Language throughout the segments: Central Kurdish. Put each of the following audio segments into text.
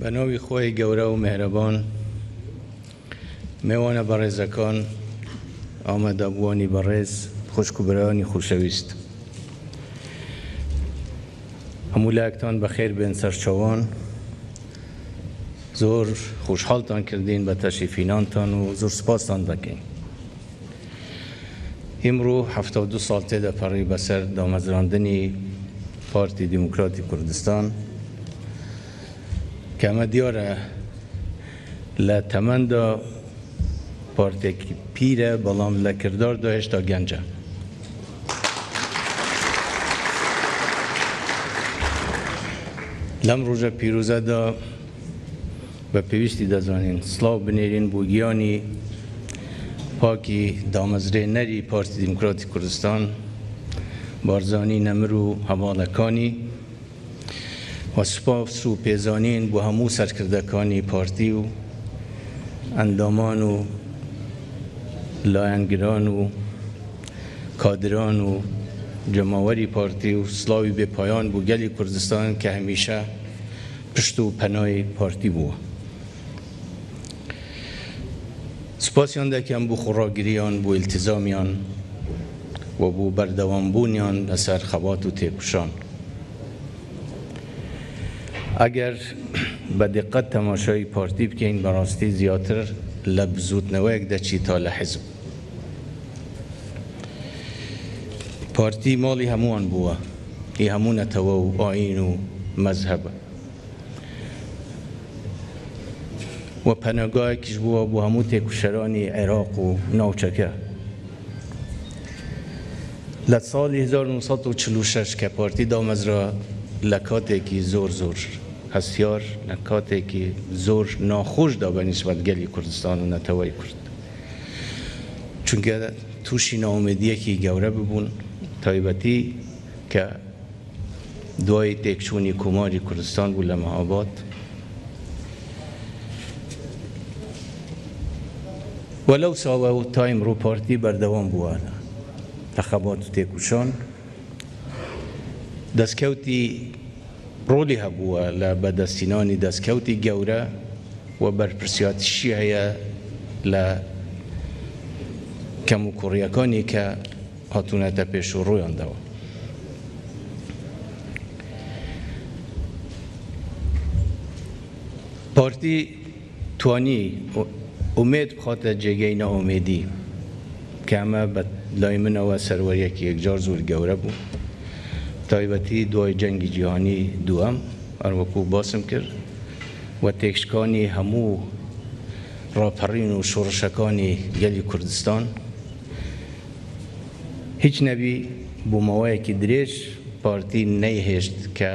بە ناوی خوای گەورە و میهرەبان مێوانە بەڕێزەکان ئامادەبووانی بەڕێز خوشک و برایانی خۆشەویست هەموو لایەکتان بەخێر بێن سەرچاوان زۆر خۆشحاڵتان کردین بە تەشریفینانتان و زۆر سوپاستان دەکەین. ئیمڕوو 72 ساڵ تێدەپەڕی بەسەر دامەزراندنی پارتی دیموکراتی کوردستان کە ئەمە دیارە لە تەمەندا پارتێکی پیرە بەڵام لە کرداردا هێشتا گەنجە. لەم ڕۆژە پیرۆزەدا بە پێویستی دەزانین سڵاو بنێرین بۆ گیانی پاکی دامەزرێنەری پارتی دیموکراتی کوردستان بارزانی نەمر و هەڤاڵەکانی و سوپاس و پێزانین بۆ هەموو سەرکردەکانی پارتی و ئەندامان و لایەنگران و کادران و جەماوەری پارتی و سڵاوی بێ پایان بۆ گەلی کوردستان کە هەمیشە پشت و پەنای پارتی بووە. سوپاسیان دەکەم بۆ خۆڕاگریان، بۆ ئیلتیزامیان و بۆ بەردەوامبوونیان لەسەر خەبات و تێکوشان. ئەگەر بە دیقەت تەماشای پارتی بکەین بەڕاستی زیاتر لە بزووتنەوەیەک دەچی تا لە حیزب. پارتی ماڵی هەمووان بووە، هی هەموو نەتەوە و ئایین و مەزهەبە و پەناگایەکیش بووە بۆ هەموو تێکوشەرانی عێراق و ناوچەکە. لە ساڵی 1946 کە پارتی دامەزرا لە کاتێکی زۆر زۆر هەستیار، لە کاتێکی زۆر ناخۆشدا بە نیسبەت گەلی کوردستان و نەتەوەی کورد، چونکە تووشی نائومێدییەکی گەورە ببوون، تایبەتی کە دوای تێکچوونی کۆماری کوردستان بوو لە مەهاباد و لەو ساڵە و تا ئیمڕۆ پارتی بەردەوام بووە لە خەبات و تێکوشان، دەستکەوتی ڕۆڵی هەبووە لە بەدەستهینانی دەستکەوتی گەورە و بەرپرسیاتیشی هەیە لە کەموکوڕییەکانی کە هاتوونەتە پێش و ڕوویانداوە. پارتی توانی ئومێد بخاتە جێگەی نائومێدی کە ئەمە بە لای منەوە سەروەریەکی یەکجار زۆر گەورە بوو تایبەتی دوای جەنگی جیهانی دووەم هەروەکو باسم کرد و تێکشکانی هەموو ڕاپەڕین و شۆڕشەکانی گەلی کوردستان هیچ نەبی بۆ ماوەیەکی درێژ پارتی نەیهێشت کە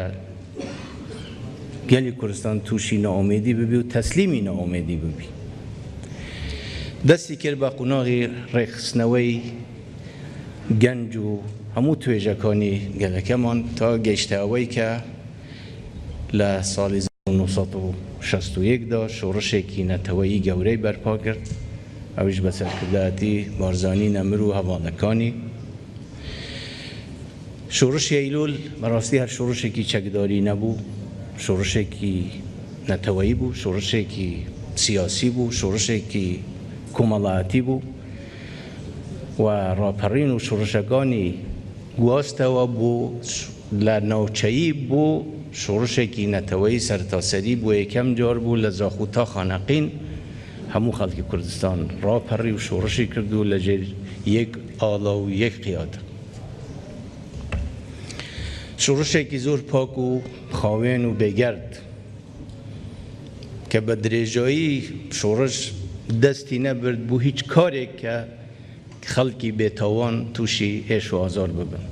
گەلی کوردستان تووشی نائومێدی ببی و تەسلیمی نائومێدی ببی. دەستی کرد بە قوناغی ڕێکخستنەوەی گەنج و هەموو توێژەکانی گەلەکەمان تا گەیشتە ئەوەی کە لە ساڵی 1961 دا شۆڕشێکی نەتەوەیی گەورەی بەرپا کرد، ئەویش بە سەرکردایەتی بارزانی نەمر و هەڤاڵەکانی. شۆڕشی ئەیلول بەڕاستی هەر شۆڕشێکی چەکداری نەبوو، شۆڕشێکی نەتەوەیی بوو، شۆڕشێکی سیاسی بوو، شۆڕشێکی کۆمەڵایەتی بوو و ڕاپەڕین و شۆڕشەکانی گواستەوە بۆ لە ناوچەیی بۆ شۆڕشێکی نەتەوەیی سەرتاسەری بۆ یەکەم جار بوو لە زاخۆ تا خانەقین هەموو خەڵکی کوردستان ڕاپەڕی و شۆڕشی کرد و لەژێر یەک ئاڵا و یەک قیادە. شۆڕشێکی زۆر پاک و خاوێن و بێگەرد کە بە درێژایی شۆڕش دەستی نەبرد بۆ هیچ کارێک کە خەڵکی بێتاوان تووشی ئێش و ئازار ببن.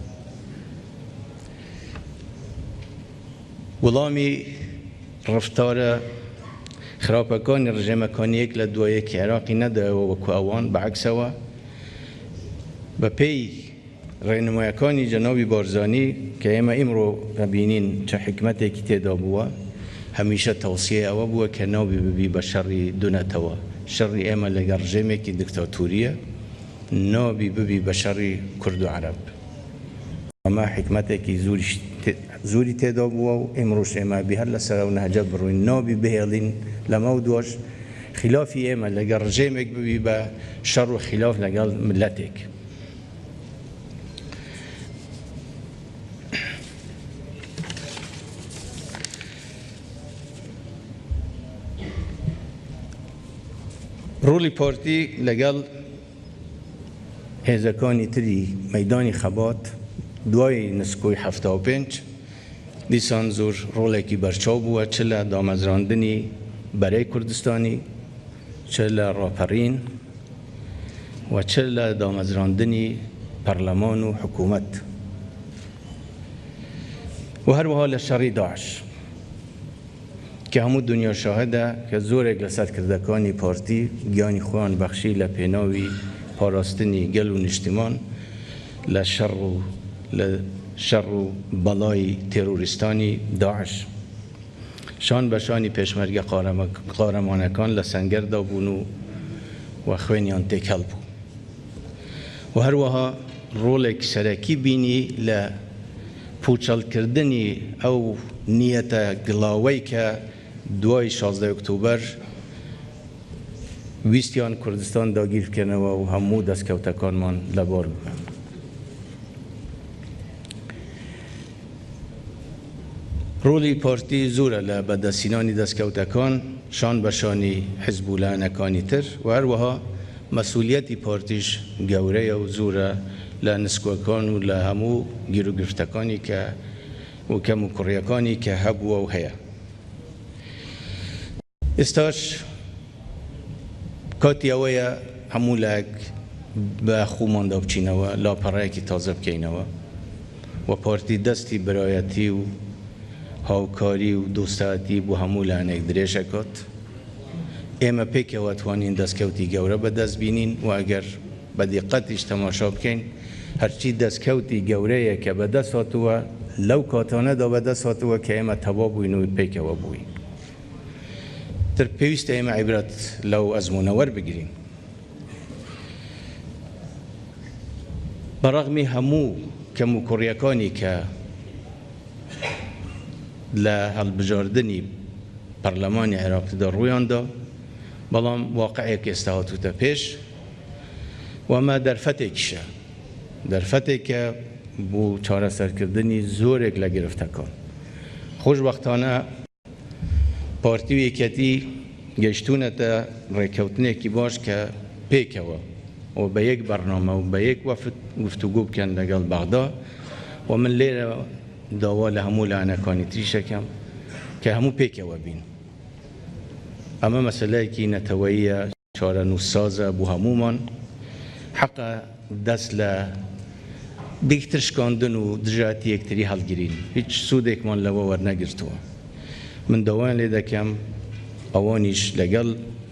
وڵامی ڕەفتارە خراپەکانی ڕژێمەکانی یەک لە دوای یەکی عێراقی نەدایەوە وەکو ئەوان، بەعەکسەوە بەپێی ڕێنمایەکانی جەنابی بارزانی کە ئێمە ئیمڕۆ ئەبینین چ حیکمەتێکی تێدا بووە، هەمیشە تەوسیەی ئەوە بووە کە نابی ببی بە شەڕی دو نەتەوە، شەڕی ئێمە لەگەڵ ڕژێمێکی دکتاتوریە، نابی ببی بە شەڕی کورد و عەرەب. ئەمە حیکمەتێکی زۆریش. زۆری تێدا بووە و ئیمڕۆش ئێمە ئەبی هەر لەسەر ئەو نەهجە بڕۆین، نابی بهێڵین لەمەو دواش خیلافی ئێمە لەگەڵ ڕژێمێک ببی بە شەڕ و خیلاف لەگەڵ مللەتێک. ڕۆڵی پارتی لەگەڵ هێزەکانی تری مەیدانی خەبات دوای نسکۆی 75 دیسان زۆر ڕۆڵێکی بەرچاو بووە چ لە دامەزراندنی بەرەی کوردستانی چ لە ڕاپەڕین و چ لە دامەزراندنی پەرلەمان و حکوومەت و هەروەها لە شەڕی داعش. کە هەموو دونیا شاهدە کە زۆرێک لە سەرکردەکانی پارتی گیانی خۆیان بەخشی لە پێناوی پاراستنی گەل و نیشتیمان لە شەڕ و لە شەڕ و بەڵای تێرۆریستانی داعش شان بە شانی پێشمەرگە قارەمانەکان لە سەنگەردا بوون و و خوێنیان تێکەڵ بوو و هەروەها ڕۆڵێک سەرەکی بینی لە پووچەڵکردنی ئەو نیەتە گڵاوەی کە دوای 16 ئۆکتۆبەر ویستیان کوردستان داگیر بکەنەوە و هەموو دەستکەوتەکانمان لەبار ببەن. ڕۆڵی پارتی زۆرە لە بەدەستهینانی دەستکەوتەکان شان بە شانی حزب و لایەنەکانی تر و هەروەها مەسئولیەتی پارتیش گەورەیە و زۆرە لە نسکۆکان و لە هەموو گیروگرفتەکانی کە و کەموکوڕیەکانی کە هەبووە و هەیە. ئێستاش کاتی ئەوەیە هەموو لایەک بە خۆماندا بچینەوە، لاپەڕەیەکی تازە بکەینەوە و پارتی دەستی برایەتی و هاوکاری و دۆستایەتی بۆ هەموو لایەنێک درێژ ئەکات. ئێمە پێکەوە توانین دەستکەوتی گەورە بەدەست بینین و ئەگەر بە دیقەتیش تەماشا بکەین هەرچی دەستکەوتی گەورەیە کە بەدەست هاتووە لەو کاتانەدا بەدەست هاتووە کە ئێمە تەبا بووین و پێکەوە بووین. تر پێویستە ئێمە عیبرەت لەو ئەزموونە وەربگرین. بە ڕەغمی هەموو کەموکوڕییەکانی کە لە هەڵبژاردنی پەرلەمانی عێراقیدا ڕوویاندا، بەڵام واقعێک ئێستا هاتووتە پێش و ئەمە دەرفەتێکیشە، دەرفەتێکە بۆ چارەسەرکردنی زۆرێک لە گرفتەکان. خۆشبەختانە پارتی و یەکێتی گەیشتوونەتە ڕێککەوتنێکی باش کە پێکەوە و بە یەک بەرنامە و بە یەک وەفد گفتوگۆ بکەن لەگەڵ بەغدا و من لێرە داوا لە هەموو لایەنەکانی تریش ئەکەم کە هەموو پێکەوە بین. ئەمە مەسەلەیەکی نەتەوەییە. چارەنووسسازە بۆ هەموومان، حەقە دەست لە یەکتر شکاندن و دژایەتی یەکتری هەڵگرین، هیچ سوودێکمان لەوە وەرنەگرتووە، من داوایان لێ دەکەم ئەوانیش لەگەڵ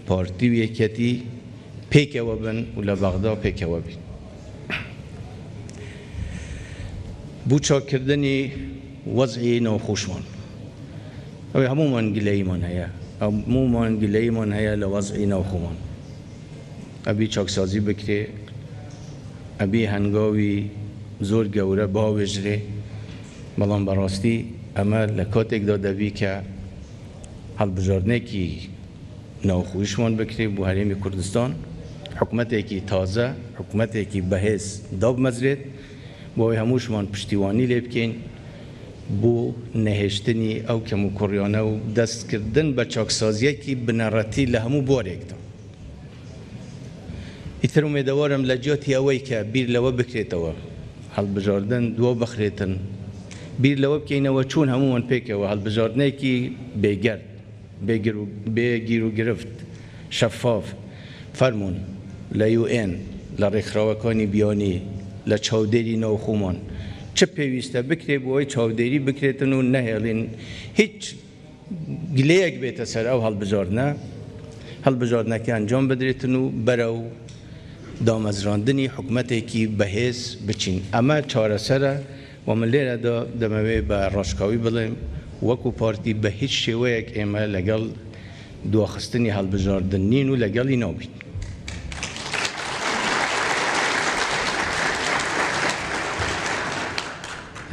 پارتی و یەکیەتی پێکەوە بن و لە بەغدا پێکەوە بین بۆ چاککردنی وەزعی ناوخۆشمان. ئەوەی هەموومان گلەییمان هەیە، هەموومان گلەییمان هەیە لە وەزعی ناوخۆمان. ئەبی چاکسازی بکرێ، ئەبی هەنگاوی زۆر گەورە باوێژرێ، بەڵام بەڕاستی ئەمە لە کاتێکدا دەبی کە هەڵبژاردنێکی ناوخۆیشمان بکرێ بۆ هەرێمی کوردستان، حکومەتێکی تازە، حکومەتێکی بەهێز دابمەزرێت بۆ ئەوەی هەمووشمان پشتیوانی لێ بکەین. بۆ نەهێشتنی ئەو کەموکوڕیانە و دەستکردن بە چاکسازییەکی بنەڕەتی لە هەموو بوارێکدا. ئیتر ئومێدەوارم لە جیاتی ئەوەی کە بیر لەوە بکرێتەوە هەڵبژاردن دوا بخرێتن، بیر لەوە بکەینەوە چۆن هەموومان پێکەوە هەڵبژاردنێکی بێگەرد، بێ گیروگرفت، شەفاف، فەرموون لە یو ئێن، لە ڕێکخراوەکانی بیانی، لە چاودێری ناوخۆمان چ پێویستە بکرێ بۆ ئەوەی چاودێری بکرێتن و نەهێڵین هیچ گلەیەک بێتە سەر ئەو هەڵبژاردنە، هەڵبژاردنەکە ئەنجام بدرێتن و بەرەو دامەزراندنی حکومەتێکی بەهێز بچین. ئەمە چارەسەرە و من لێرەدا دەمەوێ بە ڕاشکاوی بڵێم وەکو پارتی بە هیچ شێوەیەک ئێمە لەگەڵ دواخستنی هەڵبژاردن نین و لەگەڵی نابین.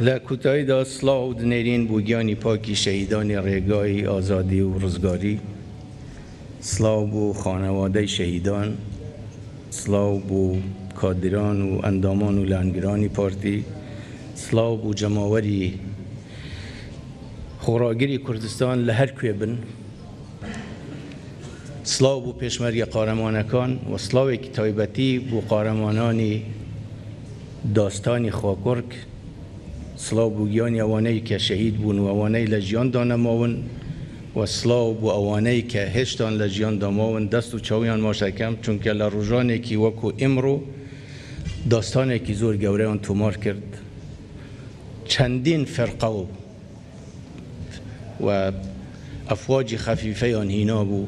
لە کۆتاییدا سڵاو دنێرین بۆ گیانی پاکی شەهیدانی ڕێگای ئازادی و ڕزگاری، سڵاو بۆ خانەوادەی شەهیدان، سڵاو بۆ کادیران و ئەندامان و لایەنگرانی پارتی، سڵاو بۆ جەماوەری خۆڕاگری کوردستان لە هەر کوێ بن، سڵاو بۆ پێشمەرگە قارەمانەکان و سڵاوێکی تایبەتی بۆ قارەمانانی داستانی خواکوڕک، سڵاو بۆ گیانی ئەوانەی کە شەهید بوون و ئەوانەی لە ژیاندا نەماون و سڵاو بۆ ئەوانەی کە هێشتان لە ژیاندا ماون، دەست و چاویان ماچ ئەکەم، چونکە لە ڕۆژانێکی وەکو ئیمڕۆ داستانێکی زۆر گەورەیان تۆمار کرد، چەندین فیرقە و و ئەفواجی خەفیفەیان هینابوو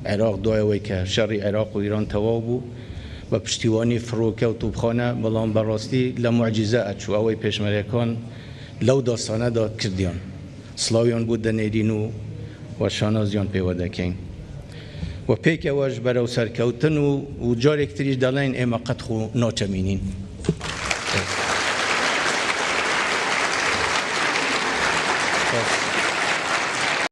عێراق دوای ئەوەی کە شەڕی عێراق و ئیران تەواو بوو بە پشتیوانی فڕۆکە و تۆپخانە، بەڵام بەڕاستی لە موعجیزە ئەچوو ئەوەی پێشمەرگەکان لەو داستانەدا کردیان. سڵاویان بۆ دەنێرین و و شانازیان پێوە دەکەین و پێکەوەش بەرەو سەرکەوتن و و جارێک تریش دەڵێین ئێمە قەت خۆ ناچەمینین.